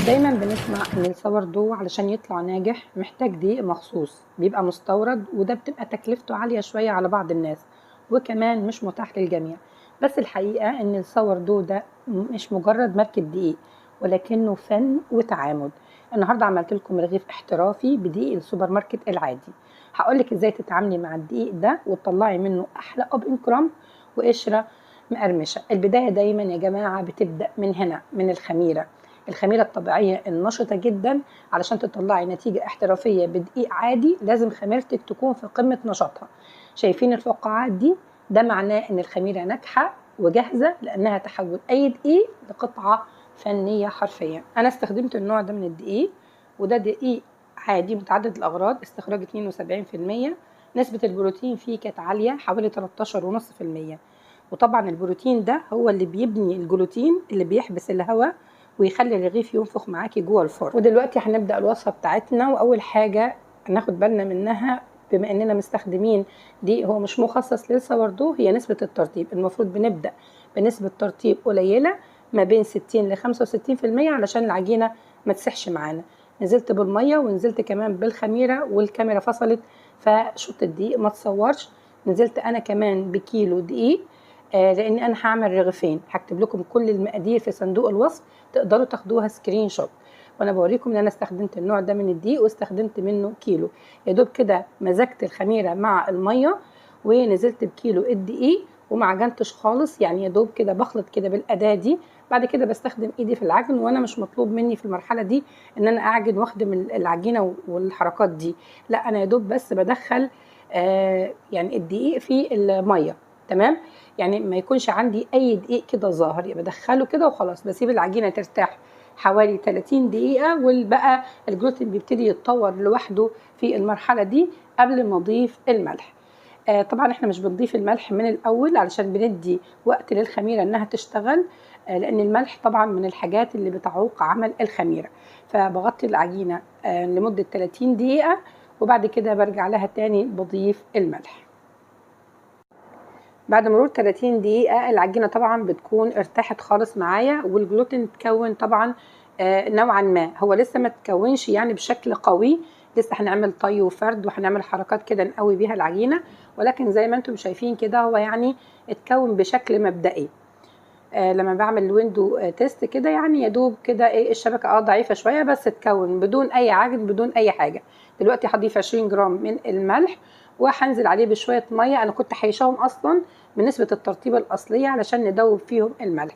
دايما بنسمع ان ال sourdough علشان يطلع ناجح محتاج دقيق مخصوص بيبقى مستورد، وده بتبقى تكلفته عالية شوية على بعض الناس، وكمان مش متاح للجميع. بس الحقيقة ان ال sourdough ده مش مجرد ماركة دقيق، ولكنه فن وتعامل. النهاردة عملت لكم رغيف احترافي بدقيق السوبر ماركت العادي. هقولك ازاي تتعاملي مع الدقيق ده وتطلعي منه احلى open crumb وقشرة مقرمشة. البداية دايما يا جماعة بتبدأ من هنا، من الخميرة، الخميرة الطبيعية النشطة جدا. علشان تطلعي نتيجة احترافية بدقيق عادي لازم خميرتك تكون في قمة نشاطها. شايفين الفقاعات دي؟ ده معناه ان الخميرة ناجحة وجاهزة، لانها تحول اي دقيق لقطعة فنية حرفيا. انا استخدمت النوع ده من الدقيق، وده دقيق عادي متعدد الاغراض، استخراج 72%، نسبة البروتين فيه كانت عالية حوالي 13.5%. وطبعا البروتين ده هو اللي بيبني الجلوتين اللي بيحبس الهواء ويخلي الرغيف ينفخ معاكي جوه الفرن. ودلوقتي هنبدأ الوصفة بتاعتنا. واول حاجة هناخد بالنا منها بما اننا مستخدمين دقيق هو مش مخصص لل sourdough، هي نسبة الترطيب. المفروض بنبدأ بنسبة ترطيب قليلة ما بين 60 ل 65% علشان العجينة ما تسحش معانا. نزلت بالمية ونزلت كمان بالخميرة، والكاميرا فصلت فشوط الدقيق ما تصورش. نزلت انا كمان بكيلو دقيق، لان انا هعمل رغيفين. هكتب لكم كل المقادير في صندوق الوصف، تقدروا تاخدوها screenshot. وانا بوريكم ان انا استخدمت النوع ده من الدقيق واستخدمت منه كيلو. يا دوب كده مزجت الخميره مع المية ونزلت بكيلو الدقيق وما عجنتش خالص، يعني يا دوب كده بخلط كده بالاداه دي. بعد كده بستخدم ايدي في العجن، وانا مش مطلوب مني في المرحلة دي ان انا اعجن واخدم العجينة والحركات دي، لا انا يا دوب بس بدخل يعني الدقيق في المية، تمام؟ يعني ما يكونش عندي اي دقيق كده ظاهر، يبقى بدخله كده وخلاص. بسيب العجينة ترتاح حوالي 30 دقيقة، والبقى الجلوتين بيبتدي يتطور لوحده في المرحلة دي قبل ما اضيف الملح. طبعا احنا مش بنضيف الملح من الاول علشان بندي وقت للخميره انها تشتغل، لان الملح طبعا من الحاجات اللي بتعوق عمل الخميره. فبغطي العجينة لمدة 30 دقيقة، وبعد كده برجع لها تاني بضيف الملح. بعد مرور 30 دقيقة العجينة طبعا بتكون ارتاحت خالص معايا، والجلوتين اتكون طبعا نوعا ما، هو لسه ما تكونش يعني بشكل قوي، لسه هنعمل طي وفرد وهنعمل حركات كده نقوي بيها العجينة، ولكن زي ما انتم شايفين كده هو يعني اتكون بشكل مبدئي. لما بعمل ال window test كده يعني يا دوب كده ايه الشبكة ضعيفة شوية، بس اتكون بدون اي عجن بدون اي حاجة. دلوقتي هضيف 20 جرام من الملح وهنزل عليه بشوية مية، انا كنت حيشاهم اصلا من نسبة الترطيبة الاصلية علشان ندوب فيهم الملح.